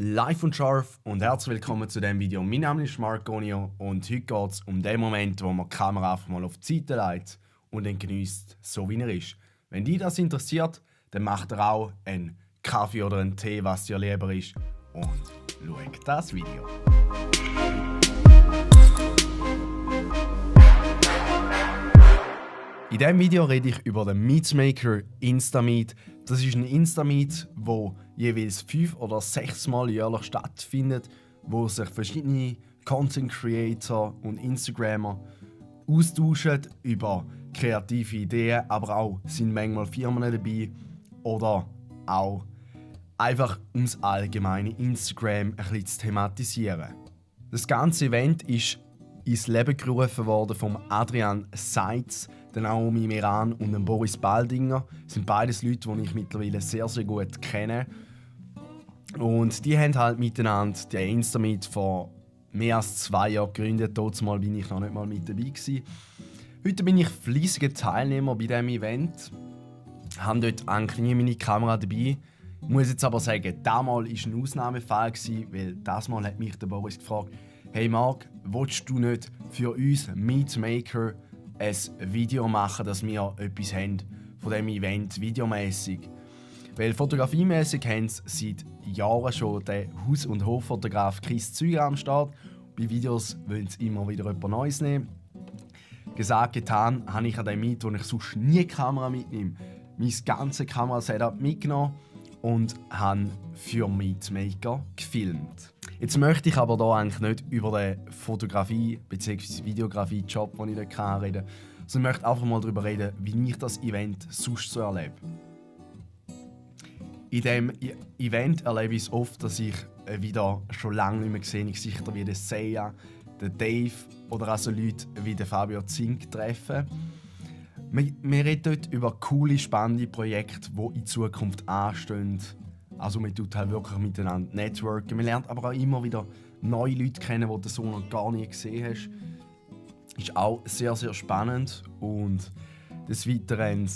live und scharf und herzlich willkommen zu diesem Video. Mein Name ist Marconio und heute geht es um den Moment, wo man die Kamera einfach mal auf die Seite legt und dann genießt, so wie er ist. Wenn dich das interessiert, dann macht ihr auch einen Kaffee oder einen Tee, was dir lieber ist, und schaut das Video. In diesem Video rede ich über den Meetmaker Instameet. Das ist ein Instameet, wo jeweils 5 oder 6 Mal jährlich stattfindet, wo sich verschiedene Content Creator und Instagrammer austauschen über kreative Ideen, aber auch sind manchmal Firmen dabei oder auch einfach ums allgemeine Instagram ein bisschen zu thematisieren. Das ganze Event ist ins Leben gerufen worden von Adrian Seitz, Naomi Meran und Boris Baldinger. Das sind beides Leute, die ich mittlerweile sehr, sehr gut kenne. Und die haben halt miteinander den Instameet vor mehr als 2 Jahren gegründet. Damals bin ich noch nicht mal mit dabei gewesen. Heute bin ich fleissiger Teilnehmer bei diesem Event. Ich habe dort eigentlich nie meine Kamera dabei. Ich muss jetzt aber sagen, damals war ein Ausnahmefall, weil das Mal hat mich der Boris gefragt: «Hey Marc, willst du nicht für uns Meetmaker ein Video machen, dass wir etwas haben von diesem Event videomäßig?» Weil fotografiemäßig haben sie seit Jahren schon den Haus- und Hoffotograf Chris Züger am Start. Bei Videos wollen sie immer wieder etwas Neues nehmen. Gesagt, getan, habe ich an dem Meet, wo ich sonst nie die Kamera mitnehme, mein ganzes Kamerasetup mitgenommen und habe für Meetmaker gefilmt. Jetzt möchte ich aber hier eigentlich nicht über den Fotografie- bzw. Videografie-Job, den ich dort reden kann, sondern möchte einfach mal darüber reden, wie ich das Event sonst so erlebe. In diesem Event erlebe ich es oft, dass ich wieder schon lange nicht mehr gesehene Gesichter wie den Seiya, den Dave oder auch so Leute wie den Fabio Zink treffe. Wir reden dort über coole, spannende Projekte, die in Zukunft anstehen. Also man tut halt wirklich miteinander networken. Man lernt aber auch immer wieder neue Leute kennen, die du so noch gar nie gesehen hast. Ist auch sehr, sehr spannend. Und des Weiteren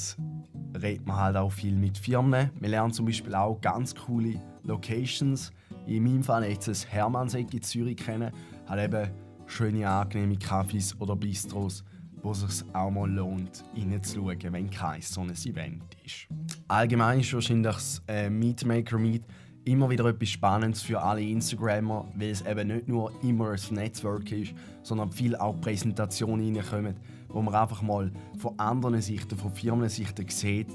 redet man halt auch viel mit Firmen. Wir lernen zum Beispiel auch ganz coole Locations. In meinem Fall jetzt das Hermannseck in Zürich kennen. Halt eben schöne, angenehme Cafés oder Bistros, wo es sich auch mal lohnt, reinzuschauen, wenn kein so ein Event ist. Allgemein ist wahrscheinlich das Meetmaker Meet immer wieder etwas Spannendes für alle Instagrammer, weil es eben nicht nur immer ein Netzwerk ist, sondern viel auch Präsentationen reinkommen, wo man einfach mal von anderen Sichten, von Firmensichten sieht,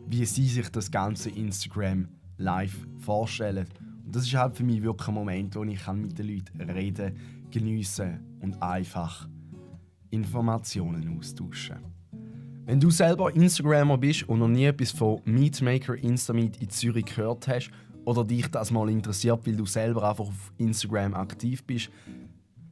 wie sie sich das ganze Instagram live vorstellen. Und das ist halt für mich wirklich ein Moment, wo ich mit den Leuten reden, geniessen und einfach Informationen austauschen. Wenn du selber Instagrammer bist und noch nie etwas von Meetmaker Instameet in Zürich gehört hast oder dich das mal interessiert, weil du selber einfach auf Instagram aktiv bist,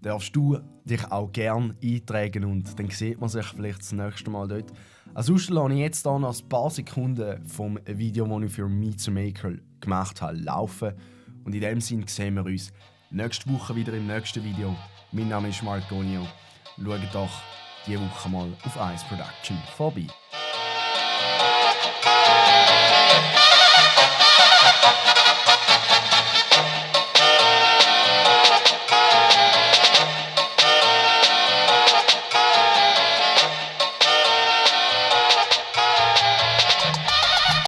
darfst du dich auch gerne eintragen und dann sieht man sich vielleicht das nächste Mal dort. Ansonsten lasse ich jetzt hier noch ein paar Sekunden vom Video, das ich für Meetmaker gemacht habe, laufen. Und in dem Sinne sehen wir uns nächste Woche wieder im nächsten Video. Mein Name ist Marconio. Schaut doch diese Woche mal auf Ice Production vorbei.